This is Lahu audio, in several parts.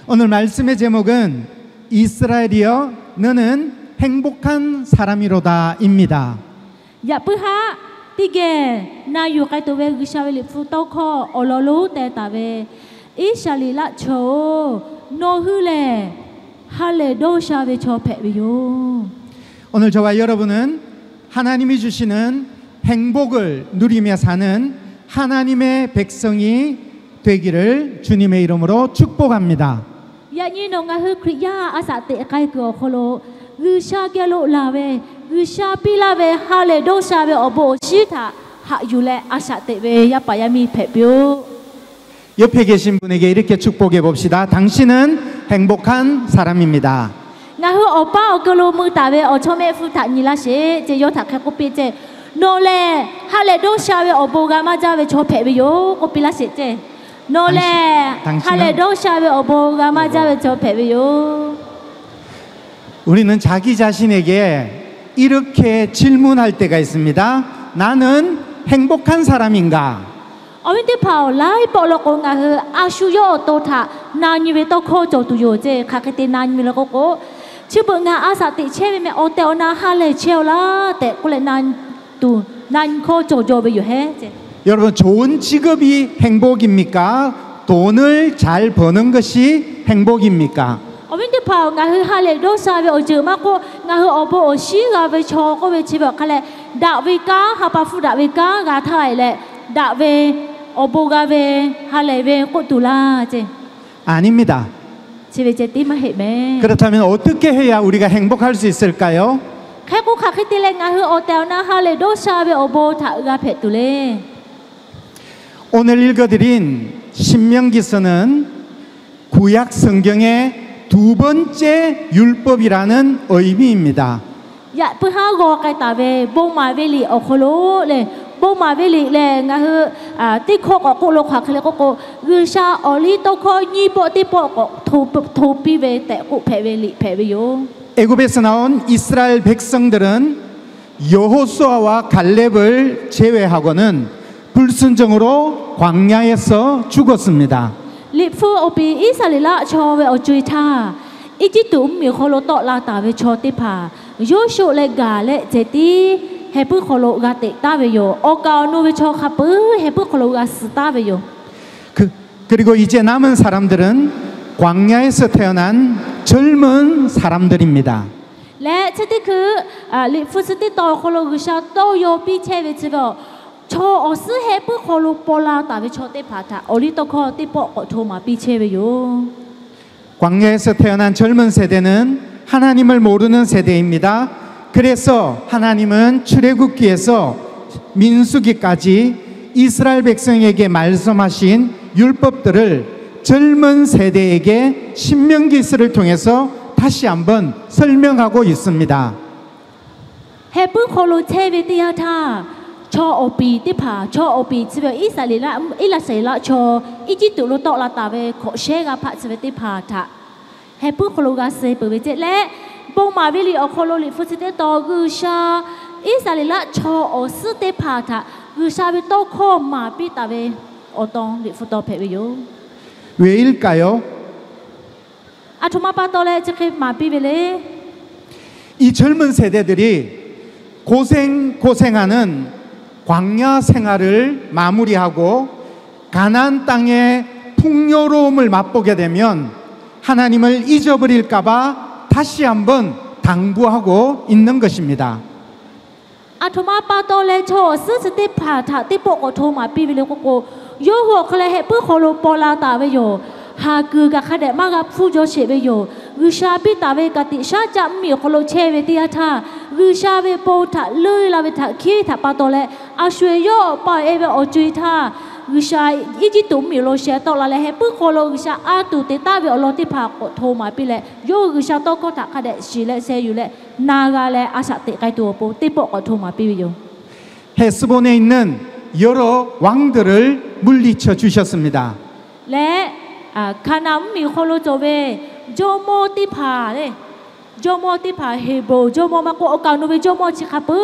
오늘 말씀의 제목은 이스라엘이여 너는 행복한 사람이로다입니다. Yaꞈ puiˉ haˉ teˇ geh na yuˬ k'ai tuˬ ve G'uiˬsha ve Liꞈ hpu tawˇ hkawˇ awˬ lawn lonˉ teh taˍ ve, Iˉsaˍreˍlaˆ chaw-oˬ, nawˬ hui lehˬ ha lehˬ dawˇ sha ve chaw hpehꞈ ve yoˬ. 오늘 저와 여러분은 하나님이 주시는 행복을 누리며 사는 하나님의 백성이 되기를 주님의 이름으로 축복합니다. Yaꞈ nyi nawˬ ngaˬ hui Hkriꞈ yaˇ a shaꞈ teꞈ k'ai kuiˬ awˬ hk'aw lo, G'uiˬsha geh lo laˬ ve, G'uiˬsha piˇ laˇ ve ha lehˬ dawˇ sha ve awˬ bon awˬ shinˉ htaꞈ haꞈ yuˬ leh a shaꞈ teꞈ ve yaˇ paˍ yaˇ miˇ hpehꞈ piˇ-oˆ. 옆에 계신 분에게 이렇게 축복해 봅시다. 당신은 행복한 사람입니다. Ngaˬ hui awˬ paˇ awˬ keu lo mui taˍ ve awˬ chawˇ mehˆ hpfuhˇ htaꞈ nyi laˇ sheˍ ce. Yawˇ htaꞈ hk'e k'oˆ piˇ ce, Nawˬ lehˬ ha lehˬ dawˇ sha ve awˬ bon g'a maˇ jaˇ ve chaw hpehꞈ ve yoˬ k'oˆ piˇ laˇ sheˍ ce. Nawˬ lehˬ ha lehˬ dawˇ sha ve awˬ bon g'a maˇ jaˇ ve chaw hpehꞈ ve yoˬ. 우리는 자기 자신에게 이렇게 질문할 때가 있습니다. 나는 행복한 사람인가? Awˬ viˉ teˇ hpaˍ-oˬ, laiˉ pawˆ lo k'o ngaˬ hui a shu yawˇ awˬ to htaꞈ na nyi ve tawˇ hkawˇ cawˬ tuˬ yoˬ ce. Hk'aˬ hk'e te na nyi ve le k'oˆ k'o, chi beuꞈ ngaˬ a shaꞈ teꞈ chehˇ ve meh awˬ tehˬ awˬ na ha lehˬ chehˇ-oˆ laˇ tehꞈ k'oˆ leh na tuˬ na nyi hkawˇ cawˬ jaw ve yoˬ hehˉ ce. 여러분, 좋은 직업이 행복입니까? 돈을 잘 버는 것이 행복입니까? Awˬ viˉ teˇ hpaˍ-oˬ, ngaˬ hui ha lehˬ dawˇ sha ve awˬ ceuˬ maˇ k'oˆ, ngaˬ hui awˬ bon awˬ shinˉ g'a ve chaw k'oˆ ve chi ve awˬ hk'a lehˬ, daꞈ ve kanˉ, ha pa hpfuhˇ daꞈ ve kanˉ g'a htaˇ e leh, daꞈ ve awˬ bon g'a ve ha lehˬ ve k'oˆ tuˬ laˇ ce. 아닙니다. Chi ve ceh tiˉ maˇ heˆ meh. 그렇다면 어떻게 해야 우리가 행복할 수 있을까요? Hk'e k'o hk'aˬ hk'e te leh ngaˬ hui awˬ tehˬ awˬ na ha lehˬ dawˇ sha ve awˬ bon htaꞈ g'a hpehꞈ tuˬ le. 오늘 읽어드린 신명기서는 구약 성경의 두 번째 율법이라는 의미입니다. Yaꞈ puiˉ haˉ g'aw k'ai taˍ ve bon maˍ ve liꞈ awˬ hk'aw lo lehˬ, bon maˍ ve liꞈ lehˬ ngaˬ hui teˇ hkawˇ k'awꞈ k'oˆ lo hk'aˬ hk'e le k'oˆ k'o, G'uiˬsha awˬliˇtawˇhkawˇ nyiˇ pawˆ teˇ pawˆ k'awꞈ hto piˇ ve tehꞈ k'oˆ hpehꞈ ve liꞈ hpehꞈ ve yoˬ. 애굽에서 나온 이스라엘 백성들은 여호수아와 갈렙을 제외하고는 불순종으로 광야에서 죽었습니다. Liꞈ hpu awˬ piˍ Iˉsaˍreˍlaˆ chaw ve awˬ co-e htaˇ, Eˇjiˇtuꞈ mvuhˇmiˬ awˬ hk'aw lo tawˆ la taˍ ve chaw teˇ hpaˍ, Yoˇshuˆ leh Gaˍlehˆ ceh tiˉ heh puiˉ hk'aw lo g'a teꞈ taˍ ve yoˬ. Awˬ kaˍ awˬ nu ve chaw hk'a peuˬ heh puiˉ hk'aw lo g'a suh taˍ ve yoˬ. 그, 그리고 이제 남은 사람들은 광야에서 태어난 젊은 사람들입니다. Leh chi teˇ hkui Liꞈ hpu chi teˇ tawn awˬ hk'aw lo G'uiˬsha tawˇ yaw piˇ chehˇ ve chi ve, chaw awˬ suhˉ heh puiˉ hk'aw lo paw la taˍ ve chaw teˇ hpaˍ htaꞈ awˬliˇtawˇhkawˇ teˇ pawˆ k'awꞈ hto maˍ piˇ chehˇ ve yoˬ. 광야에서 태어난 젊은 세대는 하나님을 모르는 세대입니다. 그래서 하나님은 출애굽기에서 민수기까지 이스라엘 백성에게 말씀하신 율법들을 젊은 세대에게 신명기서를 통해서 다시 한번 설명하고 있습니다. Heh puiˉ hk'aw lo chehˇ ve teˇ yanˇ htaˇ, chaw awˬ piˍ teˇ hpaˍ, chaw awˬ piˍ chi ve Iˉsaˍreˍlaˆ, Iˉsaˍreˍlaˆ chaw Eˇjiˇtuꞈ lo tawˆ la taˍ ve hkawꞈ shehˉ g'a hpaˆ chi ve teˇ hpaˍ htaꞈ heh puiˉ hk'aw lo g'a suh peuˬ ve ceh leh, bon maˍ ve liꞈ awˬ hk'aw lo Liꞈ hpu chi teˇ tawn G'uiˬsha Iˉsaˍreˍlaˆ chaw awˬ suhˉ teˇ hpaˍ htaꞈ G'uiˬsha ve tawˇ hkawˇ maˍ piˇ taˍ ve awˬ tawn Liꞈ hpu tawn hpehꞈ ve yoˬ. 왜, 아ܬܘܡܐ ܦܐ ܛܘ ܠܗ ܟܐ ܡܐ ܦܝ ܒܝ ܠܗ ܝ ܟܠ ܡܢ ܣܗ ܕܐ ܕܪܝ ܘ ܟܘ ܣ ܐ ܢ ܟܘ ܣ ܐ ܢ ܐ ܢ ܢ ܩܘ ܢ ܝܐ ܣܗ ܢ ܐ ܠ ܡܐ ܡܘ ܪ ܝ ܗ ܘ ܩ ܢ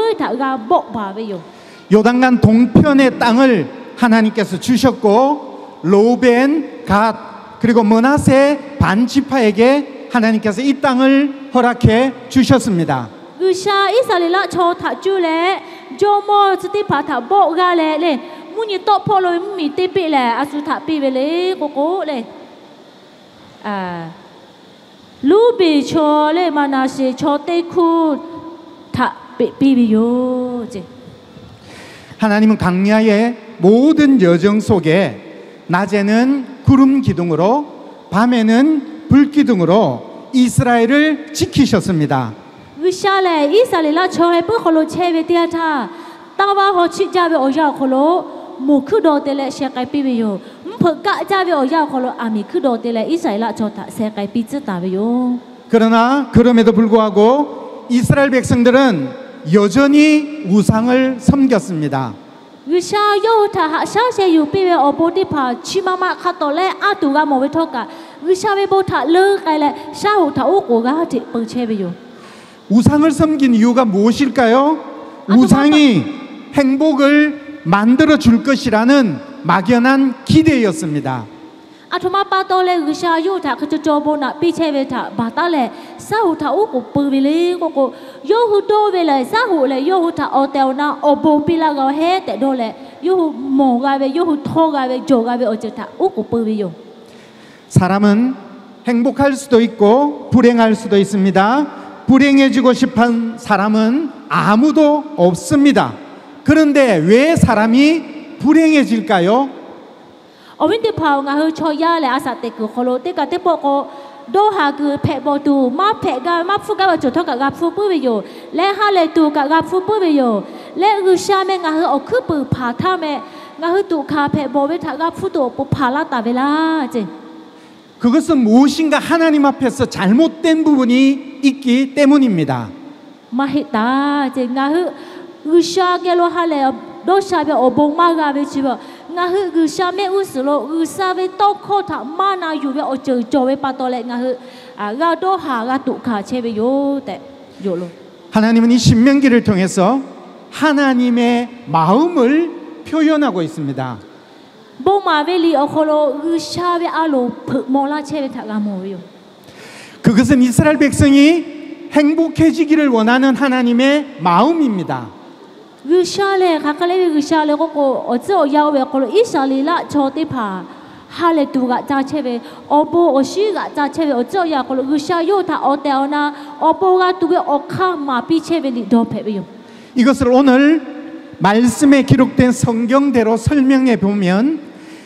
ܐ ܢ ܛ ܢ ܝ ܗ ܦܘܢ ܝܘ ܪ ܘ ܡ ܠ ܡܐ ܦܘ ܓ ܕ ܡܝ ܢ ܗ ܢ ܐ ܢ ܡ ܠ ܝ ܓ ܒ ܪ ܝ ܠ ܩ ܒ ܐ ܬ ܫ ܝ ܐ ܢ ܒ ܢ ܕ ܗ ܘ ܗ ܘ ܐ ܢ ܢ ܓ ܫ ܡ ܝ ܕ ܐ ܬܘܡܐ ܦܐ ܛܘ ܠܗ ܟܘ ܣ ܣ ܬ ܦܐ ܬ ܬ ܦܘ ܩܘ ܬܘ ܡܐ ܦܝ ܒܝ ܠܗ ܩܘ ܩܘ ܝܘ ܗܘ ܟܠ ܗ ܗ ܦܘ ܚ ܠ ܘ ܦܘ ܠ ܬ ܒܝ ܝܘ ܗ ܟ ܓ ܚ ܕ ܡ ܓ ܦܘ ܓܘ ܫ ܒܝ ܝܘ ܓܘ ܫ ܦܝ ܬ ܒܝ ܟ ܬ ܫ ܟ ܡܝ ܚ ܠ ܘ ܟ ܒܝ ܬ ܝ ܬ ܓܘ ܫ ܒܝ ܦܘ ܬ ܠܘܝ ܠ ܒܝ ܬ ܟܝ ܬ ܦܐ ܛܘ ܠܗ ܐ ܫܘ ܝܘ ܦܐ ܐ ܒܝ ܐ ܟ ܬ ܓܘ ܫ ܐ ܓ ܒ ܬ ܡܝ ܠ ܫ ܛܘ ܠ ܠܗ ܗ ܦܘ ܚ ܠ ܘ ܓܘ ܫ ܐ ܬ ܘ ܬ ܬ ܒܝ ܐ ܠ ܬ ܦܐ ܩܘ ܬܘ ܡܐ ܦܝ ܠܗ ܝܘ ܓܘ ܫ ܛܘ ܟ ܬ ܩ ܕ ܫ ܠ ܣ ܝܘ ܠ ܢ ܓ ܠ ܐ ܫ ܬ ܩ ܝ ܬ ܘ ܦܘ ܬ ܦܘ ܩܘ ܬܘ ܡܐ ܦܝ ܒܝ ܝܘ ܗ ܣ ܒܘ ܢ ܐ ܝ ܢ ܝܘ ܪ ܘ ܥ ܕ ܪ ܠ ܡܘܠ ܠܝ ܟܐ ܟܘ ܫ ܣ ܡ ܝ ܕ ܠܗ ܟ ܢ ܡܝ ܚ ܠ ܘ ܟ ܒܝ ܓܘ ܡܘ ܕ ܦܐ ܠܗ ܓܘ ܡܘ ܕ ܦܐ ܗ ܒ ܪ ܘ ܓܘ ܡܘ ܡܐ ܩܘ ܐ ܩ ܢ ܘ ܒܝ ܓܘ ܡܘ ܟܐ ܚ ܦܐ ܬ ܓܘ ܒܘ ܒܐ ܒܝ ܝܘ ܝܘܕܢ ܟ ܢ ܕܘܢ ܦܝܘ ܢ ܐ ܛ ܢ ܠ ܗ ܢ ܢ ܝ ܟܐ ܣ ܟܘ ܫ ܩܘ ܠܘ ܒܝ ܢ ܓ ܕ 그리고 ܡܢܣܐ ܒ 지ܦܐ ܐ ܓ 하나님께서 이 땅을 허락해 주셨습니다. G'uiˬ sha Iˉsaˍreˍ laˆ chaw htaꞈ cuˇ leh, jawˇ mawˇ chi teˇ hpaˍ htaꞈ bawˆ g'aˇ leh le, mvuhˇ nyi tawˆ hpawˇ lo ve mvuhˇmiˬ teˇ peˆ lehˬ, a shu htaꞈ piˇ ve le k'oˆ k'o le, Luˉbeˍ chaw leh Maˍnaˍseˍ chaw teˇ hkuˇ htaꞈ peꞈ piˇ ve yoˬ. 하나님은 광야의 모든 여정 속에 낮에는 구름 기둥으로 밤에는 불 기둥으로 이스라엘을 지키셨습니다. G'uiˬ sha lehˬ, Iˉsaˍreˍ laˆ chaw heh puiˉ hk'aw lo chehˇ ve teˇ yanˇ htaˇ, taˇ vaˇ haw chiˆ jaˇ ve awˬ yanˇ awˬ hk'aw lo moˬ hkuiˉ daw te leh sheh k'ai piˇ ve yoˬ. Mvuhˇ hpeuꞈ kaˆ jaˇ ve awˬ yanˇ awˬ hk'aw lo aˬ miˍ hkuiˉ daw te leh Iˉsaˍreˍ laˆ chaw htaꞈ sheh k'ai piˇ tcuhˉ taˍ ve yoˬ. 그러나 그럼에도 불구하고 이스라엘 백성들은 여전히 우상을 섬겼습니다. G'uiˬ sha yawˇ hui htaꞈ haꞈ shaˉ sheh yuˬ piˇ ve awˬ bon teˇ hpaˍ chi ma ma hk'a tawˍ leh a tuˬ g'a mawˬ ve htawˇ kaꞈ, G'uiˬ sha ve bon htaꞈ leuˉ k'ai leh shaˉ hoꞈ htaꞈ oˉ k'oˍ g'a teꞈ peu chehˇ ve yoˬ. 우상을 섬긴 이유가 무엇일까요? 우상이 행복을 만들어 줄 것이라는 막연한 기대였습니다. Aˬ htoꞈ ma pa taw leh G'uiˬ sha yawˇ hui htaꞈ hk'e caw caw bon naꞈ piˇ chehˇ ve htaꞈ baˬ taˉ leh, shaˉ hoꞈ htaꞈ oˉ k'oˍ peu ve le k'oˆ k'o, yawˇ hui dawˇ ve lehˬ, shaˉ hoꞈ lehˬ yawˇ hui htaꞈ awˬ tehˬ awˬ na awˬ bon piˇ laˇ g'a-o hehˉ tehꞈ dawˇ leh, yawˇ hui mawˬ g'a ve, yawˇ hui htawˇ g'a ve, jawˬ g'a ve awˬ ceuˬ htaꞈ oˉ k'oˍ peu ve yoˬ. 사람은 행복할 수도 있고 불행할 수도 있습니다. 불행해지고 싶은 사람은 아무도 없습니다. 그런데 왜 사람이 불행해질까요? Awˬ viˉ teˇ hpaˍ-oˬ, ngaˬ hui chaw yaˇ lehˬ, a shaꞈ teꞈ kuiˬ hk'aw lo teˇ kaꞈ teˇ pawˆ k'o, dawˇ haˍ kuiˬ hpehꞈ bawˬ tuˬ, maˇ hpehꞈ gaˇ ve, maˇ hpfuhˇ gaˇ ve awˬ ceuˬ htawˇ kaꞈ g'a hpfuhˇ puiˉ ve yoˬ. Leh ha lehˬ tuˬ kaꞈ g'a hpfuhˇ puiˉ ve yoˬ. Leh G'uiˬ sha meh ngaˬ hui awˬ hkuiˉ puiˍ hpanˍ htaˇ meh, ngaˬ hui tuꞈ hkanˍ hpehꞈ bawˬ ve htaꞈ g'a hpfuhˇ tuˬ awˬ pon hpanˍ laˇ taˍ ve laˇ ceˇ. 그것은 무엇인가 하나님 앞에서 잘못된 부분이 있기 때문입니다. Maˇ heˆ taˍ ceˇ, ngaˬ hui G'uiˬ sha geh lo ha lehˬ dawˇ sha ve awˬ bon maˇ g'a ve chi ve, ngaˬ hui G'uiˬ sha mehˆ g'uˇ suhˍ lo G'uiˬ sha ve tawˇ hkawˇ htaꞈ maˇ na yuˬ ve awˬ ceuˬ cawˬ ve pa taw leh, ngaˬ hui g'a dawˇ haˍ g'a tuꞈ hkanˍ chehˇ ve yoˬ tehꞈ yoˬ lo. 하나님은 이 신명기를 통해서 하나님의 마음을 표현하고 있습니다. Bon maˍ ve liꞈ awˬ hk'aw lo G'uiˬ sha ve a loˍ hpeuꞈ maw laˇ chehˇ ve htaꞈ g'a mawˬ ve yoˬ. 그것은 이스라엘 백성이 행복해지기를 원하는 하나님의 마음입니다. G'uiˬ sha lehˬ, hk'aˬ hk'e le ve G'uiˬ sha le k'oˆ k'o, awˬ tcuhˉ awˬ yanˇ oˇ ve awˬ hk'aw lo Iˉsaˍreˍ laˆ chaw teˇ hpaˍ ha lehˬ tuˬ g'aꞈ ca chehˇ ve, awˬ bon awˬ shinˉ g'aꞈ ca chehˇ ve awˬ tcuhˉ awˬ yanˇ awˬ hk'aw lo G'uiˬ sha yawˇ hui htaꞈ awˬ tehˬ awˬ na awˬ bon g'a tuˬ ve awˬ hk'aˇ maˍ piˇ chehˇ ve liꞈ dawˇ hpehꞈ ve yoˬ. 이것을 오늘 말씀에 기록된 성경대로 설명해 보면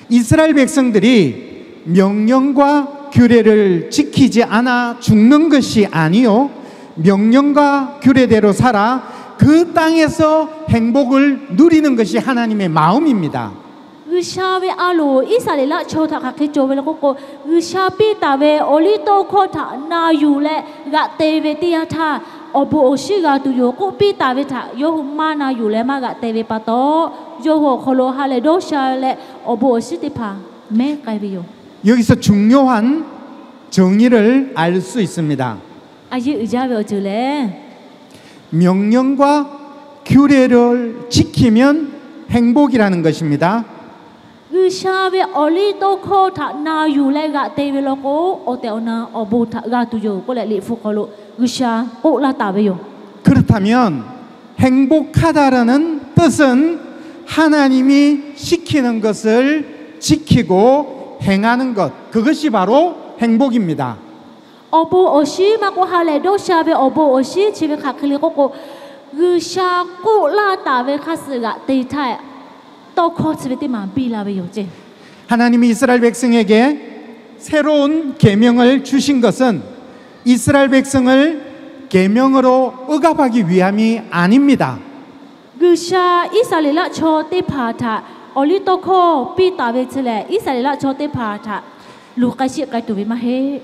이스라엘 백성들이 명령과 규례를 지키지 않아 죽는 것이 아니요 명령과 규례대로 살아 그 땅에서 행복을 누리는 것이 하나님의 마음입니다. G'uiˬ sha ve a loˍ Iˉsaˍreˍ laˆ chaw htaꞈ hk'aˬ hk'e cawˬ ve le k'oˆ k'o, G'uiˬ sha piˇ taˍ ve awˬliˇtawˇhkawˇ htaꞈ na yuˬ leh g'aꞈ te ve teˇ yanˇ htaˇ, awˬ bon awˬ shinˉ g'a tuˬ yoˬ k'oˆ piˇ taˍ ve htaꞈ yawˇ hui maˇ na yuˬ leh maˇ g'aꞈ te ve pa taw, yawˇ hui awˬ hk'aw lo ha lehˬ dawˇ sha leh awˬ bon awˬ shinˉ teˇ hpaˍ mehˉ k'ai ve yoˬ. 여기서 중요한 정의를 알 수 있습니다. A yeˇ uiˍ jaˇ ve awˬ ceuˬ lehˬ, 명령과 규례를 지키면 행복이라는 것입니다. G'uiˬ sha ve awˬliˇtawˇhkawˇ htaꞈ na yuˬ leh g'aꞈ te ve law k'o, awˬ tehˬ awˬ na awˬ bon htaꞈ g'a tuˬ yoˬ k'oˆ leh, Liꞈ hpu hk'aw lo G'uiˬ sha k'oˆ laˇ taˍ ve yoˬ. 그렇다면 행복하다라는 뜻은 하나님이 시키는 것을 지키고 행하는 것, 그것이 바로 행복입니다. Awˬ bon awˬ shinˉ maˇ k'oˆ, ha lehˬ dawˇ sha ve awˬ bon awˬ shinˉ chi ve hk'aˬ hk'e le k'oˆ k'o, G'uiˬ sha k'oˆ laˇ taˍ ve hk'a suh g'aꞈ te htaˇ, tawˇ hkawˇ chi ve teˇ maˬ biˇ la ve yoˬ ceˇ. 하나님이 이스라엘 백성에게 새로운 계명을 주신 것은 이스라엘 백성을 계명으로 억압하기 위함이 아닙니다. G'uiˬ sha Iˉsaˍreˍlaˆ chaw teˇ hpaˍ htaꞈ awˬliˇtawˇhkawˇ piˇ taˍ ve chi lehˬ, Iˉsaˍreˍlaˆ chaw teˇ hpaˍ htaꞈ luˬ k'ai shiˆ k'ai tuˬ ve maˇ heˆ.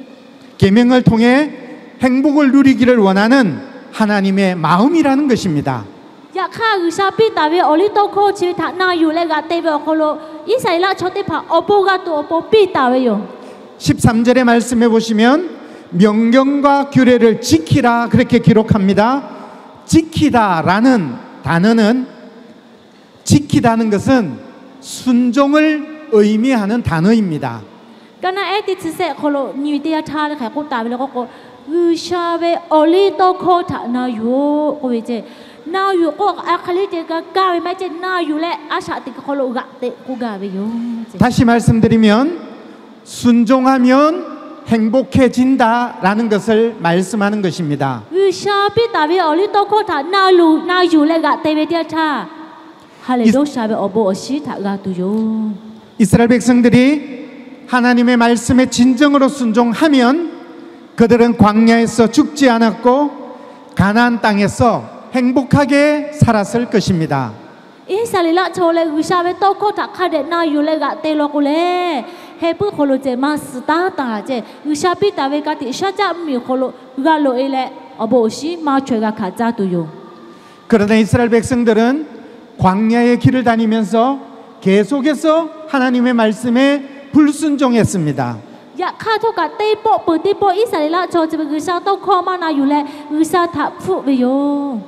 계명을 통해 행복을 누리기를 원하는 하나님의 마음이라는 것입니다. Yaꞈ hk'aˇ, G'uiˬ sha piˇ taˍ ve awˬliˇtawˇhkawˇ chi ve htaꞈ na yuˬ leh g'aꞈ te ve awˬ hk'aw lo, Iˉsaˍreˍlaˆ chaw teˇ hpaˍ awˬ bon g'a tuˬ awˬ pon piˇ taˍ ve yoˬ. 십삼 절의 말씀에 보시면 명령과 규례를 지키라 그렇게 기록합니다. 지키다라는 단어는 지키다는 것은 순종을 의미하는 단어입니다. Kaˇ naˆ ehˉ teˇ chi sehˆ hk'aw lo nyi ve teˇ yanˇ htaˇ leh hk'aˬ k'oˆ taˍ ve le k'o k'o, G'uiˬsha ve awˬ liˇ tawˇ hkawˇ htaꞈ na yuˬ-oˬ k'oˆ ve ceˇ. Na yuˬ k'o a hk'e le ceh kaꞈ kaˇ ve maˇ heˆ ceˇ, na yuˬ leh a shaꞈ teꞈ hk'aw lo g'aꞈ tehꞈ k'oˆ gaˇ ve yoˬ. 다시 말씀드리면, 순종하면 행복해진다라는 것을 말씀하는 것입니다. G'uiˬsha piˇ taˍ ve awˬ liˇ tawˇ hkawˇ htaꞈ na yuˬ leh g'aꞈ te ve teˇ yanˇ htaˇ, ha lehˬ dawˇ sha ve awˬ bon awˬ shinˉ htaꞈ g'a tuˬ yoˬ. 이스라엘 백성들이 하나님의 말씀에 진정으로 순종하면 그들은 광야에서 죽지 않았고 가나안 땅에서 행복하게 살았을 것입니다. Iˉsaˍreˍlaˆ chaw leh G'uiˬsha ve tawˇ hkawˇ htaꞈ hk'a dehꞈ na yuˬ leh g'aꞈ te law k'o lehˬ, heh puiˉ hk'aw lo ceh maˇ suh taˉ taˍ ceˇ. G'uiˬsha piˇ taˍ ve ka tiꞈ shaˉ caˆ miˬ awˬ hk'aw lo g'a loꞈ e leh, awˬ bon awˬ shinˉ maˇ chaweh g'a hkanˍ caˇ tuˬ yoˬ. 그러나 이스라엘 백성들은 광야의 길을 다니면서 계속해서 하나님의 말씀에 불순종했습니다. Yaꞈ hk'aˇ htawˇ kaꞈ teˇ pawˆ peuˬ teˇ pawˆ Iˉsaˍreˍlaˆ chaw chi ve G'uiˬsha tawˇ hkawˇ maˇ na yuˬ leh G'uiˬsha htaꞈ hpfuhˆ ve yoˬ.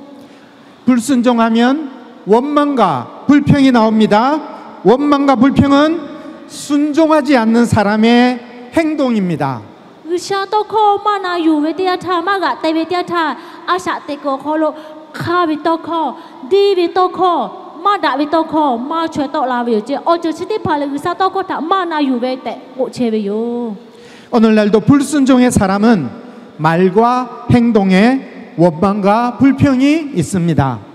불순종하면 원망과 불평이 나옵니다. 원망과 불평은 순종하지 않는 사람의 행동입니다. G'uiˬsha tawˇ hkawˇ maˇ na yuˬ ve teˇ yanˇ htaˇ, maˇ g'aꞈ te ve teˇ yanˇ htaˇ, a shaꞈ teꞈ kuiˬ awˬ hk'aw lo hk'aˇ ve tawˇ hkawˇ, diˇ ve tawˇ hkawˇ, maˇ daꞈ ve tawˇ hkawˇ maˇ chaweh tawˆ la ve yoˬ ceˇ. Awˬ ceuˬ chi teˇ hpaˍ lehˬ G'uiˬsha tawˇ hkawˇ htaꞈ maˇ na yuˬ ve tehꞈ k'oˆ chehˇ ve yoˬ. 오늘날도 불순종의 사람은 말과 행동에 원망과 불평이 있습니다.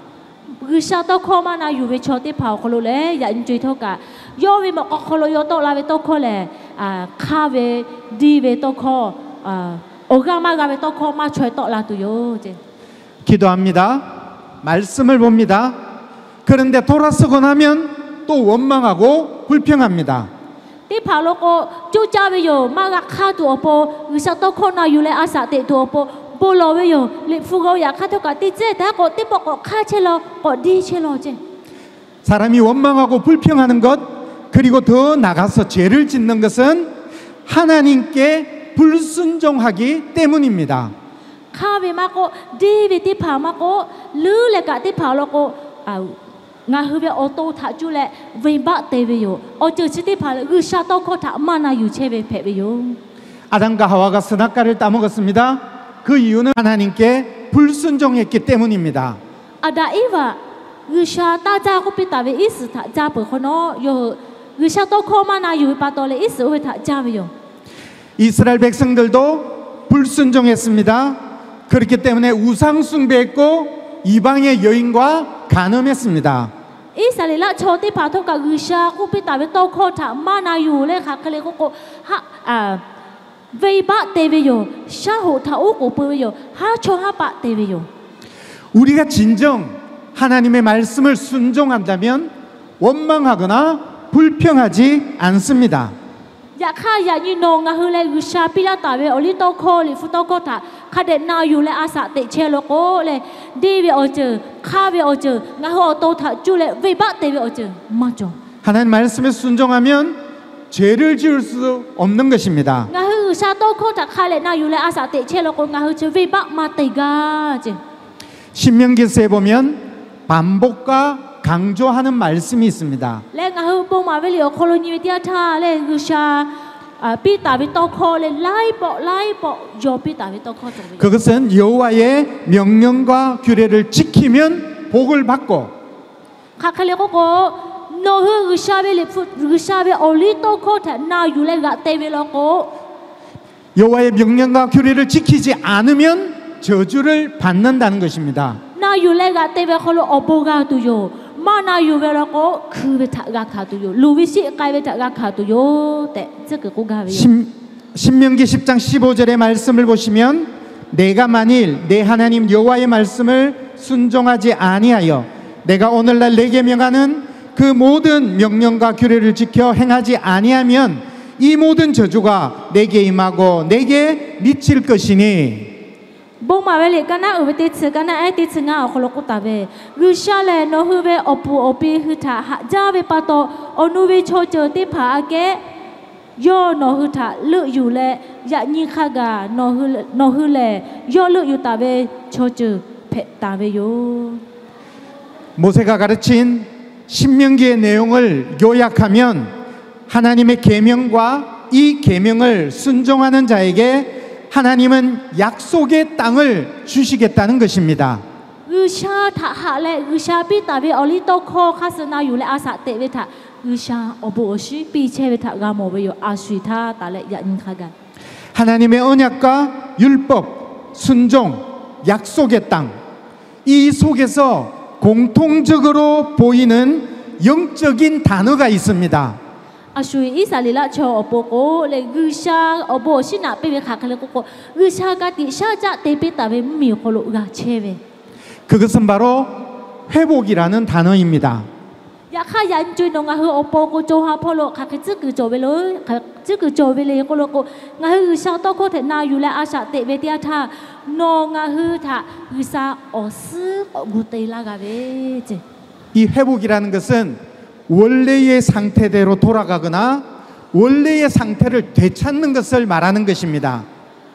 G'uiˬsha tawˇ hkawˇ maˇ na yuˬ ve chaw teˇ hpaˍ awˬ hk'aw lo lehˬ, yaꞈ nyi co-e htawˇ kaꞈ yawˇ ve mawꞈ k'aw hk'aw lo yaw tawˆ la ve tawˇ hkawˇ lehˬ, hk'aˇ ve, diˇ ve tawˇ hkawˇ, awˬ g'aˇ maˇ g'a ve tawˇ hkawˇ maˇ chaweh tawˆ la tuˬ yoˬ ceˇ. 기도합니다. 말씀을 봅니다. 그런데 돌아서고 나면 또 원망하고 불평합니다. Teˇ hpaˍ lo k'o, coˇ caˇ ve yoˬ. Maˇ g'a hk'aˇ tuˬ awˬ pon, G'uiˬsha tawˇ hkawˇ na yuˬ leh a shaꞈ teꞈ tuˬ awˬ pon bon lawˬ ve yoˬ. Liꞈ hpu g'a yaꞈ hk'aˇ htawˇ kaꞈ teˇ ceuˬ htaꞈ k'awꞈ teˇ pawˆ k'awꞈ hk'aˇ chehˇ law, k'awꞈ diˇ chehˇ law ceˇ. 사람이 원망하고 불평하는 것, 그리고 더 나가서 죄를 짓는 것은 하나님께 불순종하기 때문입니다. Hk'aˇ ve maˇ k'oˆ, diˇ ve teˇ hpaˍ maˇ k'oˆ, leuˉ leh kaꞈ teˇ hpaˍ law k'o, ngaˬ hui ve awˬ to htaꞈ cuˇ leh venˇbaˆ te ve yoˬ. Awˬ ceuˬ chi teˇ hpaˍ lehˬ G'uiˬsha tawˇ hkawˇ htaꞈ maˇ na yuˬ chehˇ ve hpehꞈ ve yoˬ. 아담과 하와가 선악과를 따먹었습니다. 그 이유는 하나님께 불순종했기 때문입니다. Aˍdanˍ Eˇvaꞈ G'uiˬsha taˇ jaˇ k'oˆ piˇ taˍ ve iˉ suhˍ htaꞈ jaˇ peuˬ hk'awꞈ nawˉ yoˬ. G'uiˬsha tawˇ hkawˇ maˇ na yuˬ ve pa taw leh iˉ suhˍ oˇ ve htaꞈ jaˇ ve yoˬ. 이스라엘 백성들도 불순종했습니다. 그렇기 때문에 우상 숭배했고 이방의 여인과 간음했습니다. Iˉsaˍreˍlaˆ chaw teˇ hpaˍ htawˇ kaꞈ G'uiˬsha k'oˆ piˇ taˍ ve tawˇ hkawˇ htaꞈ maˇ na yuˬ leh hk'aˬ hk'e le k'oˆ k'o, venˇbaˆ te ve yoˬ. Shaˉ hoꞈ htaꞈ oˉ k'oˍ pui ve yoˬ. Haˉ chawˇ haˉ paˆ te ve yoˬ. 우리가 진정 하나님의 말씀을 순종한다면 원망하거나 불평하지 않습니다. Yaꞈ hk'aˇ yaꞈ nyi nawˬ ngaˬ hui leh G'uiˬsha piˇ laˇ taˍ ve awˬ liˇ tawˇ hkawˇ, Liꞈ hpu tawˇ hkawˇ htaꞈ hk'a dehꞈ na yuˬ leh a shaꞈ teꞈ chehˇ law k'o leh, deˇ ve awˬ ceuˬ, hk'aˇ ve awˬ ceuˬ, ngaˬ hui awˬ to htaꞈ cuˇ leh venˇbaˆ te ve awˬ ceuˬ maˇ cawˬ. 하나님 말씀에 순종하면 죄를 지을 수 없는 것입니다. Ngaˬ hui G'uiˬsha tawˇ hkawˇ htaꞈ hk'a leh na yuˬ leh a shaꞈ teꞈ chehˇ law k'o, ngaˬ hui chi venˇbaˆ maˇ te gaˇ ceˇ. 신명기서에 보면 반복과 강조하는 말씀이 있습니다. Leh ngaˬ hui bon maˍ ve liꞈ awˬ hk'aw lo nyi ve teˇ yanˇ htaˇ lehˬ, G'uiˬsha piˇ taˍ ve tawˇ hkawˇ lehˬ, laiˉ pawˆ laiˉ pawˆ yaw piˇ taˍ ve tawˇ hkawˇ cawˬ ve yoˬ. 그것은 여호와의 명령과 규례를 지키면 복을 받고, hk'aˬ hk'e le k'oˆ k'o, nawˬ hui G'uiˬsha ve liꞈ hpu, G'uiˬsha ve awˬ liˇ tawˇ hkawˇ htaꞈ na yuˬ leh g'aꞈ te ve law k'o, 여호와의 명령과 규례를 지키지 않으면 저주를 받는다는 것입니다. Na yuˬ leh g'aꞈ te ve hk'aw lo awˬ bon g'a tuˬ yoˬ. Maˇ na yuˬ ve law k'o, hkui ve htaꞈ g'a hkanˍ tuˬ yoˬ. Luˬ ve shiˆ k'ai ve htaꞈ g'a hkanˍ tuˬ yoˬ tehꞈ tcuhˉ kuiˬ k'oˆ gaˇ ve yoˬ. 신, 신명기 십 장 십오 절의 말씀을 보시면 내가 만일 내 하나님 여호와의 말씀을 순종하지 아니하여 내가 오늘날 내게 명하는 그 모든 명령과 규례를 지켜 행하지 아니하면 이 모든 저주가 내게 임하고 내게 미칠 것이니. Bon maˍ ve liꞈ kaˇ naˆ uiˍ ve teˇ chi, kaˇ naˆ ehˉ teˇ chi ngaˇ awˬ hk'aw lo k'oˆ taˍ ve, G'uiˬsha lehˬ nawˬ hui ve awˬ puˍ awˬ pi hui htaꞈ haꞈ jaˇ ve pa taw, awˬ nu ve chaw ceuˬ teˇ hpaˍ aꞈ kehˉ yawˇ nawˬ hui htaꞈ leuˆ yuˬ leh, yaꞈ nyi hk'a gaˬ nawˬ hui lehˬ yawˇ leuˆ yuˬ taˍ ve chaw ceuˬ hpehꞈ taˍ ve yoˬ. 모세가 가르친 신명기의 내용을 요약하면 하나님의 계명과 이 계명을 순종하는 자에게 하나님은 약속의 땅을 주시겠다는 것입니다. G'uiˬsha htaꞈ haꞈ leh G'uiˬsha piˇ taˍ ve awˬ liˇ tawˇ hkawˇ hk'a suh na yuˬ leh a shaꞈ teꞈ ve htaꞈ G'uiˬsha awˬ bon awˬ shinˉ piˇ chehˇ ve htaꞈ g'a mawˬ ve yoˬ. A shuˍ eˬ htaˇ taˍ leh yaꞈ nyi hk'a gaˬ, 하나님의 언약과 율법, 순종, 약속의 땅, 이 속에서 공통적으로 보이는 영적인 단어가 있습니다. A shuˍ eˬ Iˉsaˍreˍlaˆ chaw awˬ pon k'o leh G'uiˬsha awˬ bon awˬ shinˉ naꞈ piˇ ve hk'aˬ hk'e le k'oˆ k'o, G'uiˬsha ka tiꞈ shaˉ caˆ te piˇ taˍ ve mvuhˇmiˬ awˬ hk'aw lo g'a chehˇ ve. 그것은 바로 회복이라는 단어입니다. Yaꞈ hk'aˇ yaꞈ nyi co eˬ nawˬ ngaˬ hui awˬ pon k'o co ha hpawˇ lo hk'aˬ hk'e tcuhˉ kuiˬ cawˬ ve le, tcuhˉ kuiˬ cawˬ ve le k'oˆ lo k'o, ngaˬ hui G'uiˬsha tawˇ hkawˇ htaꞈ na yuˬ leh a shaꞈ teꞈ ve teˇ yanˇ htaˇ, nawˬ ngaˬ hui htaꞈ G'uiˬsha awˬ suhˉ k'awꞈ gu te laˇ g'a ve ce. 이 회복이라는 것은 원래의 상태대로 돌아가거나 원래의 상태를 되찾는 것을 말하는 것입니다.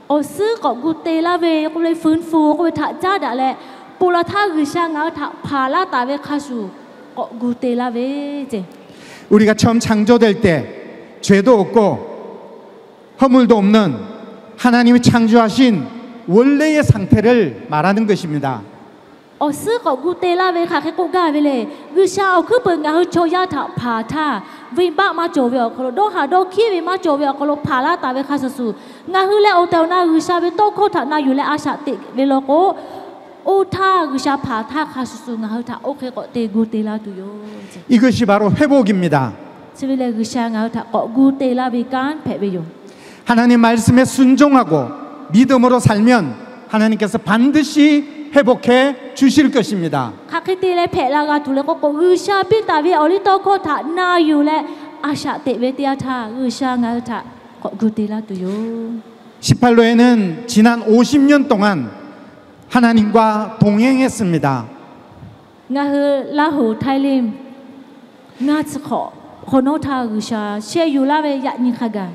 Awˬ suhˉ k'awꞈ gu te laˇ ve k'oˆ ve, fun fu k'oˆ ve htaꞈ caˉ daꞈ leh, ponˬ laˬ htaˇ G'uiˬsha ngaˬ hui htaꞈ hpanˍ laˇ taˍ ve hk'a shuˍ k'awꞈ gu te laˇ ve ce. 우리가 처음 창조될 때 죄도 없고 허물도 없는 하나님이 창조하신 원래의 상태를 말하는 것입니다. Awˬ suhˉ k'awꞈ gu te laˇ ve hk'aˬ hk'e k'oˆ gaˇ ve le. G'uiˬsha awˬ hkuiˉ peuˬ ngaˬ hui chaw yaˇ htaꞈ hpanˍ htaˇ, venˇbaˆ maˇ cawˬ ve awˬ hk'aw lo, dawˇ haˍ dawˇ hkiˉ ve maˇ cawˬ ve awˬ hk'aw lo hpanˍ laˇ taˍ ve hk'a shuˍ shuˍ, ngaˬ hui leh awˬ tehˬ awˬ na G'uiˬsha ve tawˇ hkawˇ htaꞈ na yuˬ leh a shaꞈ teꞈ ve law k'o, oˇ htaˇ G'uiˬsha hpanˍ htaˇ hk'a shuˍ shuˍ ngaˬ hui htaꞈ oˇ hk'e k'awꞈ te gu te laˇ tuˬ yoˬ. 이것이 바로 회복입니다. Chi ve lehˬ G'uiˬsha ngaˬ hui htaꞈ k'awꞈ gu te laˇ ve kanˉ hpehꞈ ve yoˬ. 하나님 말씀에 순종하고 믿음으로 살면 하나님께서 반드시 회복해 주실 것입니다. Hk'aˬ hk'e te leh hpehꞈ la g'a tuˬ le k'oˆ k'o, G'uiˬsha piˇ taˍ ve awˬ liˇ tawˇ hkawˇ htaꞈ na yuˬ leh a shaꞈ teꞈ ve teˇ yanˇ htaˇ G'uiˬsha ngaˬ hui htaꞈ k'awꞈ gu te laˇ tuˬ yoˬ. 십팔 호에는 지난 오십 년 동안 하나님과 동행했습니다. Ngaˬ hui Laˇ hoˍ Htaiˇ liˇ ngaˇ chi hk'awꞈ hk'awꞈ nawˉ htaˇ G'uiˬsha sheh yuˬ laˇ ve yaꞈ nyi hk'a gaˬ,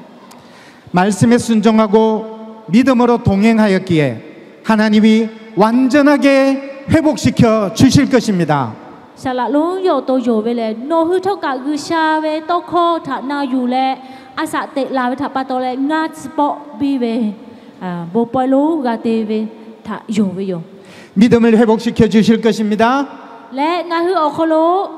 말씀에 순종하고 믿음으로 동행하였기에 하나님이 완전하게 회복시켜 주실 것입니다. Saˍ laꞈ lonˉ yawˇ awˬ to yonˍ ve lehˬ, nawˬ hui htawˇ kaꞈ G'uiˬsha ve tawˇ hkawˇ htaꞈ na yuˬ leh a shaꞈ teꞈ la ve htaꞈ pa taw leh ngaˇ chi pawˆ biˇ ve bon pawehˇ lonˉ g'a te ve htaꞈ yonˍ ve yoˬ. 믿음을 회복시켜 주실 것입니다. Leh ngaˬ hui awˬ hk'aw lo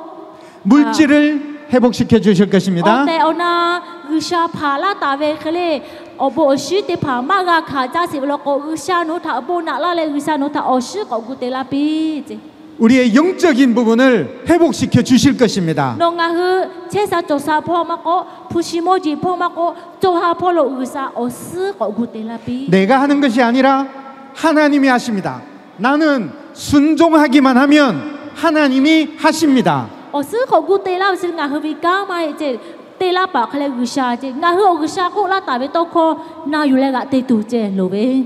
물질을 회복시켜 주실 것입니다. Awˬ tehˬ awˬ na G'uiˬsha hpanˍ laˇ taˍ ve hk'e le, awˬ bon awˬ shinˉ teˇ hpaˍ maˇ g'a hkanˍ caˇ sheˍ ve law k'o, G'uiˬsha nawˬ hui htaꞈ awˬ bon naꞈ laˇ leh G'uiˬsha nawˬ hui htaꞈ awˬ shinˉ k'awꞈ gu te laˇ piˇ ce. 우리의 영적인 부분을 회복시켜 주실 것입니다. Nawˬ ngaˬ hui chehˇ sha cawˬ sha hpawˇ maˇ k'oˆ, hpu shi mawˇ jeˬ hpawˇ maˇ k'oˆ, co ha hpawˇ lo G'uiˬsha awˬ suhˉ k'awꞈ gu te laˇ piˇ. 내가 하는 것이 아니라 하나님이 하십니다. 나는 순종하기만 하면 하나님이 하십니다. Awˬ suhˉ k'awꞈ gu te laˇ ve chi ngaˬ hui ve kanˉ maˇ heˆ ce. Te laˇ paˍ hk'a leh G'uiˬsha ce. Ngaˬ hui awˬ G'uiˬsha k'oˆ laˇ taˍ ve tawˇ hkawˇ na yuˬ leh g'aꞈ te tuˬ ceh loˍ ve.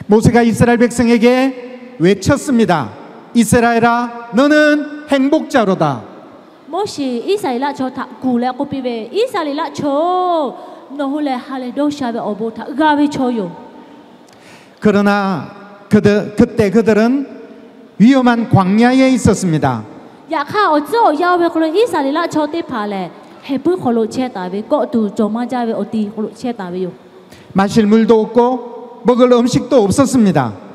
모세가 이스라엘 백성에게 외쳤습니다. 이스라엘아, 너는 행복자로다. Moˉseˍ Iˉsaˍreˍlaˆ chaw htaꞈ kuˬ leh k'oˆ piˇ ve, Iˉsaˍreˍlaˆ chaw-oˬ, nawˬ hui lehˬ ha lehˬ dawˇ sha ve awˬ bon htaꞈ g'a ve chaw yoˬ. 그러나 그들, 그때 그들은 위험한 광야에 있었습니다. Yaꞈ hk'aˇ awˬ tcuhˉ awˬ yanˇ oˇ ve hk'aw lo Iˉsaˍreˍlaˆ chaw teˇ hpaˍ lehˬ, hehꞈ puiˉ hk'aw lo chehˇ taˍ ve, kawˆ tuˬ cawˬ maˇ jaˇ ve awˬ ti hk'aw lo chehˇ taˍ ve yoˬ. 마실 물도 없고 먹을 음식도 없었습니다.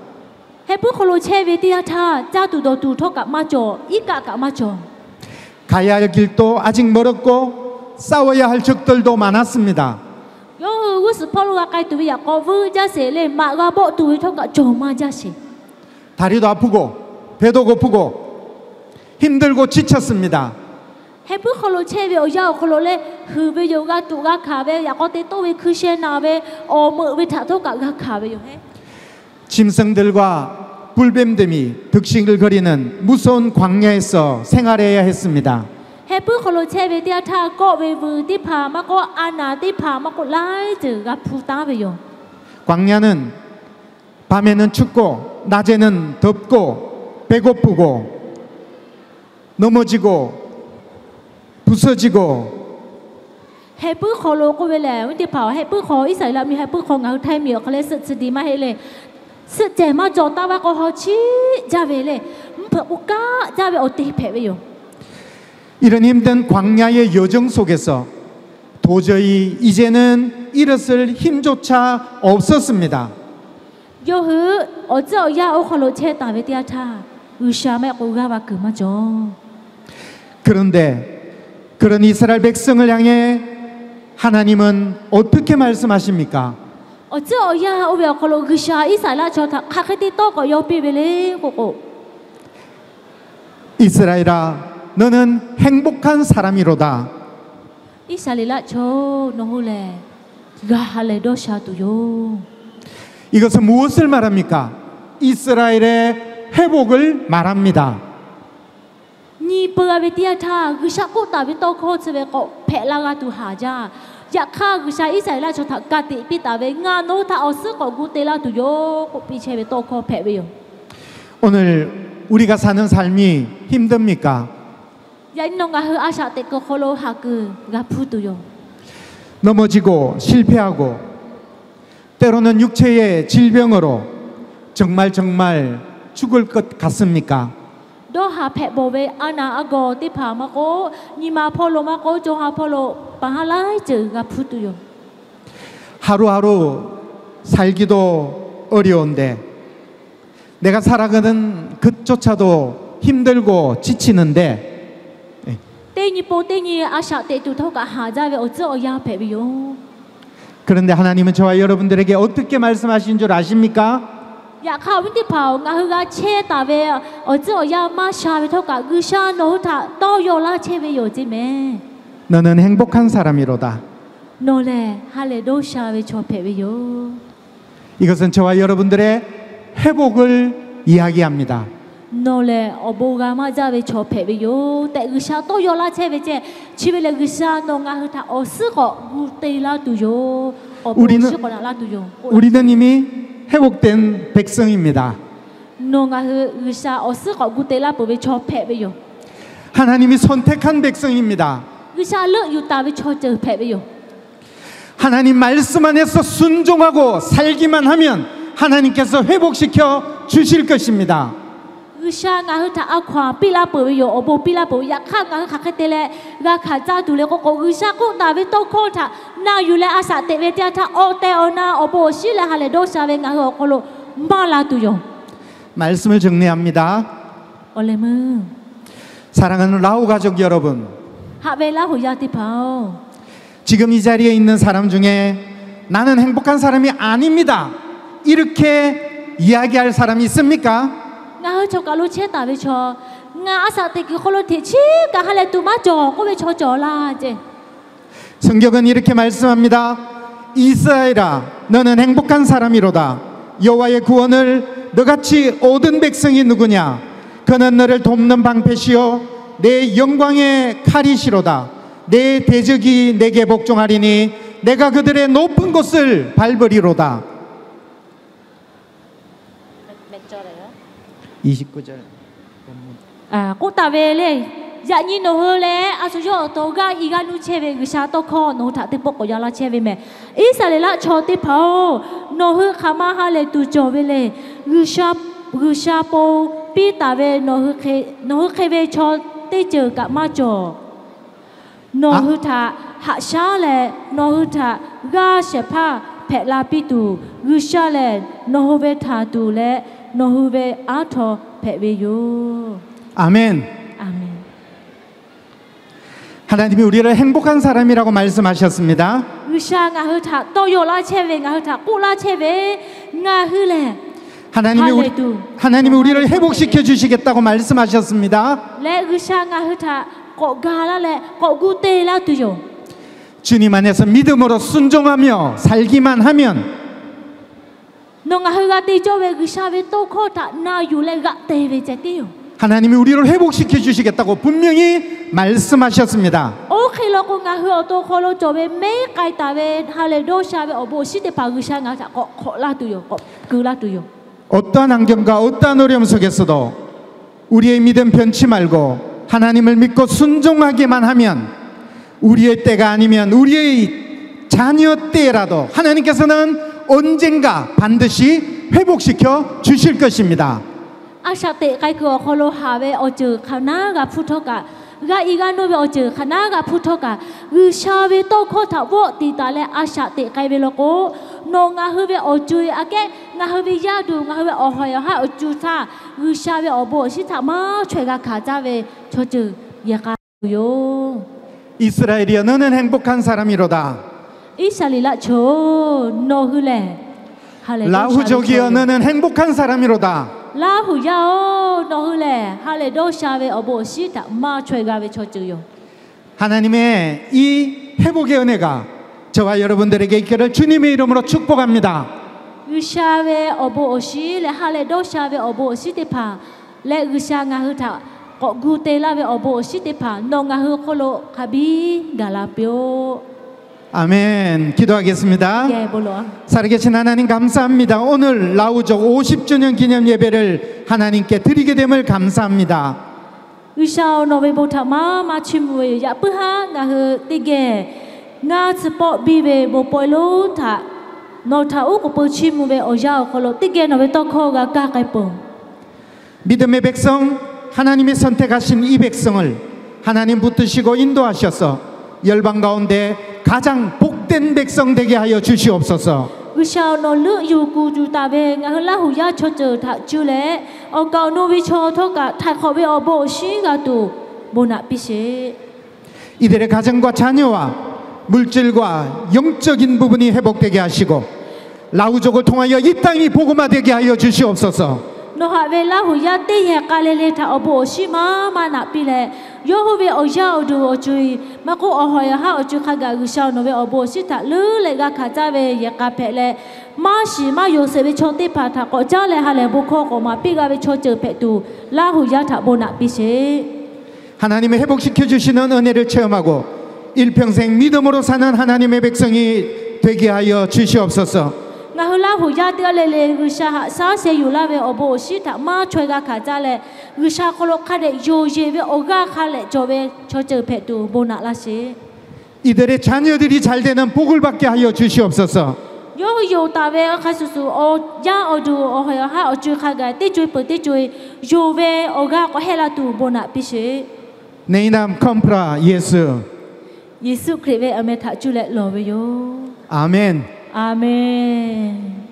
Hehꞈ puiˉ hk'aw lo chehˇ ve teˇ yanˇ htaˇ, caˇ tuˬ dawˬ tuˬ htawˇ kaꞈ maˇ cawˬ, iˉ kaˆ kaꞈ maˇ cawˬ. 가야 할 길도 아직 멀었고 싸워야 할 적들도 많았습니다. Yawˇ hui g'uˇ suhˍ hpawˇ lo g'a k'ai tuˬ ve yaꞈ k'aw vuiˇ jaˇ sheˍ leh, maꞈ g'a bawˆ tuˬ ve htawˇ kaꞈ cawˬ maˇ jaˇ sheˍ. 다리도 아프고 배도 고프고 힘들고 지쳤습니다. Hehꞈ puiˉ hk'aw lo chehˇ ve awˬ yanˇ awˬ hk'aw lo leh, huiˍ ve yoˬ, g'a tuꞈ g'a hkanˍ ve, yaꞈ k'aw te tawˆ ve hkui sheh naˬ ve, awˬ meuꞈ ve htaꞈ htawˇ kaꞈ g'a hkanˍ ve yoˬ hehˉ. 짐승들과 굴뱀들이 득식을 거리는 무서운 광야에서 생활해야 했습니다. Hehꞈ puiˉ hk'aw lo chehˇ ve teˇ yanˇ htaˇ, kawˆ ve vuiˬ teˇ hpaˍ maˇ k'oˆ, a naˍ teˇ hpaˍ maˇ k'oˆ, laiˉ ceuˬ g'a hpu taˉ ve yoˬ. 광야는 밤에는 춥고 낮에는 덥고 배고프고 넘어지고 부서지고. Hehꞈ puiˉ hk'aw lo k'oˆ ve lehˬ, awˬ viˉ teˇ hpaˍ, hehꞈ puiˉ hk'aw, Iˉsaˍreˍlaˆ mvuhˇmiˬ hehꞈ puiˉ hk'aw ngaˬ hui Htaiˇ miˬ awˬ hk'aˬ lehˬ suhˆ tcuh diˬ maˇ heˆ leh, suhˆ cehˬ maˇ cawˬ taˍ vaˇ k'o haw chiˆ jaˇ ve leh, mvuhˇ hpeuꞈ k'o kaˆ jaˇ ve awˬ te hpehꞈ ve yoˬ. 이런 힘든 광야의 여정 속에서 도저히 이제는 일어설 힘조차 없었습니다. Yawˇ hui awˬ tcuhˉ awˬ yanˇ oˇ hk'aw lo chehˇ taˍ ve teˇ yanˇ htaˇ, G'uiˬsha mehˆ k'o g'aˇ va kuiˬ maˇ cawˬ. 그런데 그런 이스라엘 백성을 향해 하나님은 어떻게 말씀하십니까? Awˬ tcuhˉ awˬ yanˇ oˇ ve awˬ hk'aw lo G'uiˬsha Iˉsaˍreˍlaˆ chaw htaꞈ hk'aˬ hk'e te tawˇ k'awꞈ yaw piˇ ve le k'oˆ k'o, 이스라엘아, 너는 행복한 사람이로다. Iˉsaˍreˍlaˆ chaw, nawˬ hui lehˬ g'a ha lehˬ dawˇ sha tuˬ yoˬ. 이것은 무엇을 말합니까? 이스라엘의 회복을 말합니다. Nyi peu g'a ve teˇ yanˇ htaˇ, G'uiˬsha k'oˆ taˍ ve tawˇ hkawˇ chi ve k'awꞈ hpehꞈ la g'a tuˬ haˍ jaˇ. Yaꞈ hk'aˇ, G'uiˬsha Iˉsaˍreˍlaˆ chaw htaꞈ ka tiꞈ piˇ taˍ ve, Ngaˬ nawˬ hui htaꞈ awˬ suhˉ k'awꞈ gu te laˇ tuˬ yoˬ k'oˆ piˇ chehˇ ve tawˇ hkawˇ hpehꞈ ve yoˬ. 오늘 우리가 사는 삶이 힘듭니까? Yaꞈ nyi nawˬ ngaˬ hui a shaꞈ teꞈ kuiˬ hk'aw lo haˍ kuiˬ g'a hpuˇ tuˬ yoˬ. 넘어지고 실패하고 때로는 육체의 질병으로 정말 정말 죽을 것 같습니까? Dawˇ haˍ hpehꞈ bawˬ ve a naˬ a gawˬ teˇ hpaˍ maˇ k'oˆ, nyi ma hpawˇ lo maˇ k'oˆ, co ha hpawˇ lo paˍ haˉ laiˉ ceuˬ g'a hpuˇ tuˬ yoˬ. 하루하루 살기도 어려운데 내가 살아가는 것조차도 힘들고 지치는데, teˇ nyi po teˇ nyi a shaꞈ teꞈ tuˬ htawˇ kaꞈ haˍ jaˇ ve awˬ tcuhˉ awˬ yanˇ hpehꞈ ve yoˬ. 그런데 하나님은 저와 여러분들에게 어떻게 말씀하신 줄 아십니까? Yaꞈ hk'aˇ, awˬ viˉ teˇ hpaˍ-oˬ, ngaˬ hui g'a chehˇ taˍ ve awˬ tcuhˉ awˬ yanˇ maˇ sha ve htawˇ kaꞈ, G'uiˬsha nawˬ hui htaꞈ tawˇ yaw laˇ chehˇ ve yoˬ ceˇ mehˍ. 너는 행복한 사람이로다. Nawˬ lehˬ ha lehˬ dawˇ sha ve chaw hpehꞈ ve yoˬ. 이것은 저와 여러분들의 회복을 이야기합니다. Nawˬ lehˬ awˬ bon g'a maˇ jaˇ ve chaw hpehꞈ ve yoˬ tehꞈ G'uiˬsha tawˇ yaw laˇ chehˇ ve ceh. Chi ve lehˬ, G'uiˬsha nawˬ ngaˬ hui htaꞈ awˬ suhˉ k'awꞈ gu te laˇ tuˬ yoˬ. Awˬ bon shiˉ k'awꞈ daꞈ laˇ tuˬ yoˬ. 우리는 이미 회복된 백성입니다. Nawˬ ngaˬ hui G'uiˬsha awˬ suhˉ k'awꞈ gu te laˇ peuˬ ve chaw hpehꞈ ve yoˬ. 하나님이 선택한 백성입니다. G'uiˬsha leuˆ yuˬ taˍ ve chaw ceuˬ hpehꞈ ve yoˬ. 하나님 말씀 안에서 순종하고 살기만 하면 하나님께서 회복시켜 주실 것입니다. G'uiˬsha ngaˬ hui htaꞈ a hkaw-anˬ piˇ laˇ peuˬ ve yoˬ. Awˬ bon piˇ laˇ peuˬ ve. Yaꞈ hk'aˇ, ngaˬ hui hk'aˬ hk'e te leh g'a hkanˍ caˇ tuˬ le k'oˆ k'o, G'uiˬsha k'oˆ taˍ ve tawˇ hkawˇ htaꞈ na yuˬ leh a shaꞈ teꞈ ve teˇ yanˇ htaˇ, awˬ tehˬ awˬ na awˬ bon awˬ shiˉ leh ha lehˬ dawˇ sha ve ngaˬ hui awˬ hk'aw lo maˇ la tuˬ yoˬ. 말씀을 정리합니다. Awˬ lehˬ meuˇ, 사랑하는 라오 가족 여러분, haꞈ ve Laˇ hoꞈ yaˇ teˇ hpaˍ-oˬ, 지금 이 자리에 있는 사람 중에 나는 행복한 사람이 아닙니다, 이렇게 이야기할 사람이 있습니까? Ngaˬ hui chaw kaˬ lo chehˇ taˍ ve chaw, ngaˬ a shaꞈ teꞈ kuiˬ hk'aw lo hteꞈ chiˉ kaꞈ ha lehˬ tuˬ maˇ cawˬ k'oˆ ve chaw cawˬ laˇ ceh. 성경은 이렇게 말씀합니다. 이스라엘아, 너는 행복한 사람이로다. 여호와의 구원을 너같이 얻은 백성이 누구냐? 그는 너를 돕는 방패시요 내 영광의 칼이시로다. 내 대적이 내게 복종하리니 내가 그들의 높은 곳을 밟으리로다. 이십구 절. K'oˆ taˍ ve le, yaꞈ nyi nawˬ hui leh a shu yawˇ awˬ to g'aˇ i g'aˇ nuˇ chehˇ ve G'uiˬsha tawˇ hkawˇ nawˬ hui htaꞈ teˇ pawˆ k'awꞈ yaw laˇ chehˇ ve mehˍ. Iˉsaˍreˍlaˆ chaw teˇ hpaˍ-oˬ, nawˬ hui hk'aˬ ma ha lehˬ tuˬ cawˬ ve le. G'uiˬsha, G'uiˬsha po piˇ taˍ ve nawˬ hui hk'e ve chaw teˇ ceuˬ kaꞈ maˇ cawˬ. Nawˬ hui htaꞈ haꞈ shaˉ leh nawˬ hui htaꞈ g'aˇ shehˍ hpaˇ hpehꞈ la piˇ tuˬ, G'uiˬsha lehˬ nawˬ hui ve htaˍ tuˬ leh nawˬ hui ve aˉ htaw hpehꞈ ve yoˬ. 아멘. Aˍmenˍ. 하나님이 우리를 행복한 사람이라고 말씀하셨습니다. G'uiˬsha ngaˬ hui htaꞈ tawˇ yaw laˇ chehˇ ve, ngaˬ hui htaꞈ k'oˆ laˇ chehˇ ve, ngaˬ hui lehˬ 하나님이 우리, 하나님이 우리를 회복시켜 주시겠다고 말씀하셨습니다. Leh G'uiˬsha ngaˬ hui htaꞈ k'awꞈ ga laˇ leh k'awꞈ gu te laˇ tuˬ yoˬ. 주님 안에서 믿음으로 순종하며 살기만 하면 Nawˬ ngaˬ hui g'a te cawˇ ve G'uiˬsha ve tawˇ hkawˇ htaꞈ na yuˬ leh g'aꞈ te ve ceh tiˉ yoˬ. 하나님이 우리를 회복시켜 주시겠다고 분명히 말씀하셨습니다. Oˇ hk'e lo k'o, ngaˬ hui awˬ to hk'aw lo cawˬ ve mehˉ k'ai taˍ ve ha lehˬ dawˇ sha ve awˬ bon awˬ shiˉ teˇ hpaˍ G'uiˬsha ngaˬ hui htaꞈ k'awꞈ hk'awꞈ laˇ tuˬ yoˬ, k'awꞈ keu laˇ tuˬ yoˬ. 어떠한 환경과 어떠한 어려움 속에서도 우리의 믿음 변치 말고 하나님을 믿고 순종하기만 하면 우리의 때가 아니면 우리의 자녀 때라도 하나님께서는 언젠가 반드시 회복시켜 주실 것입니다. A shaꞈ teꞈ k'ai kuiˬ awˬ hk'aw lo haˍ ve awˬ ceuˬ hk'aˬ naˉ g'a hpuˇ htawˇ kaꞈ, G'a i g'a nawˇ ve awˬ ceuˬ hk'aˬ naˉ g'a hpuˇ htawˇ kaꞈ, G'uiˬsha ve tawˇ hkawˇ htaꞈ vawˆ tiˍ taˍ leh a shaꞈ teꞈ k'ai ve law k'o, nawˬ ngaˬ hui ve awˬ co-e aꞈ kehˉ ngaˬ hui ve yaˇ duˬ, ngaˬ hui ve awˬ hawˍ awˬ haˉ awˬ co htaˇ, G'uiˬsha ve awˬ bon awˬ shinˉ htaꞈ maˇ chaweh g'a hkanˍ jaˇ ve chaw ceuˬ yehˬ k'a yoˬ. 이스라엘이여, 너는 행복한 사람이로다. Iˉsaˍreˍlaˆ chaw-oˬ, nawˬ hui lehˬ ha lehˬ dawˇ sha ve laˇhuˍ ܓܘ-ܝ, 너는 행복한 사람이로다. Laˇhuˍ yaˇ-oˬ, nawˬ hui lehˬ ha lehˬ dawˇ sha ve awˬ bon awˬ shinˉ htaꞈ maˇ chaweh g'a ve chaw ceuˬ yoˬ. 하나님의 이 회복의 은혜가 저와 여러분들에게 있기를 주님의 이름으로 축복합니다. G'uiˬsha ve awˬ bon awˬ shinˉ leh ha lehˬ dawˇ sha ve awˬ bon awˬ shinˉ teˇ hpaˍ leh G'uiˬsha ngaˬ hui htaꞈ k'awꞈ gu te laˇ ve awˬ bon awˬ shinˉ teˇ hpaˍ nawˬ ngaˬ hui hk'oˆ lo hk'a biˇ gaˬ la piˇ-oˆ. 아멘. 기도하겠습니다. Sallallahu-a. 살아계신 하나님, 감사합니다. 오늘 라후족 오십 주년 기념 예배를 하나님께 드리게 됨을 감사합니다. G'uiˬsha-oˬ, nawˬ ve bon htaꞈ maˇ maˇ chiˇ mvuh ve yoˬ. Yaꞈ puiˉ haˉ ngaˬ hui teˇ geh ngaˇ tcuh pawˆ biˇ ve bon pawehˇ lonˉ htaꞈ nawˬ htaꞈ uˉ k'oˍ pui chiˇ mvuh ve awˬ yanˇ awˬ hk'aw lo teˇ geh nawˬ ve tawˇ hkawˇ g'a kaˇ k'ai peuˬ. 믿음의 백성, 하나님이 선택하신 이 백성을 하나님 붙드시고 인도하셔서 열방 가운데 가장 복된 백성 되게 하여 주시옵소서. G'uiˬsha-oˬ, nawˬ leuˆ yuˬ kuˬ yuˬ taˍ ve ngaˬ hui Laˇhuˍ yaˇ chaw ceuˬ htaꞈ cuˇ leh, awˬ kaˍ awˬ nu ve chaw htawˇ kaꞈ htaiˍ hk'awꞈ ve awˬ bon awˬ shinˉ g'a tuˬ bon naꞈ piˇ sheˍ. 이들의 가정과 자녀와 물질과 영적인 부분이 회복되게 하시고 라후족을 통하여 이 땅이 복음화되게 하여 주시옵소서. Nawˬ haꞈ ve Laˇhuˍ yaˇ teˇ yehˬ k'a le le htaꞈ awˬ bon awˬ shinˉ maˇ maˇ naꞈ piˇ leh, yawˇ hui ve awˬ yaˇ awˬ duˬ awˬ co-e, maˇ k'oˆ awˬ hawˍ awˬ haˉ awˬ co hk'a gaˬ G'uiˬsha nawˬ ve awˬ bon awˬ shinˉ htaꞈ leuˉ leh g'a hkanˍ caˇ ve yehˬ k'a hpehꞈ leh, maˇ shiˍ maˇ yonˍ sheˍ ve chaw teˇ hpaˍ htaꞈ k'awꞈ caˉ leh ha lehˬ bon hkawˇ k'awꞈ maˍ piˇ g'a ve chaw ceuˬ hpehꞈ tuˬ, Laˇhuˍ yaˇ htaꞈ bon naꞈ piˇ sheˍ. 하나님의 회복시켜 주시는 은혜를 체험하고 일평생 믿음으로 사는 하나님의 백성이 되게 하여 주시옵소서. Ngaˬ hui Laˇhuˍ yaˇ teˇ g'aˇ le le G'uiˬsha haꞈ shaˉ sheh yuˬ laˇ ve awˬ bon awˬ shinˉ htaꞈ maˇ chaweh g'a hkanˍ caˇ leh, G'uiˬsha hk'aw lo hk'a dehꞈ yonˍ yeˬ ve awˬ g'aˇ hk'a lehꞈ cawˬ ve chaw ceuˬ hpehꞈ tuˬ bon naꞈ laˇ sheˍ. 이들의 자녀들이 잘 되는 복을 받게 하여 주시옵소서. Yawˇ hui yonˍ taˍ ve hk'a shuˍ shuˍ awˬ yaˇ awˬ duˬ awˬ hawˍ awˬ haˉ awˬ co-e hk'a gaˬ teˇ co-e peuˬ teˇ co-e yonˍ ve awˬ g'aˇ k'awꞈ hehˆ la tuˬ bon naꞈ piˇ sheˍ. 내 이름 컴ܦ라 예수. Yeˍsuˆ Hkriꞈ ve awˬ meh htaꞈ cuˇ leh lawˬ ve yoˬ. 아멘. Aˍmenˍ.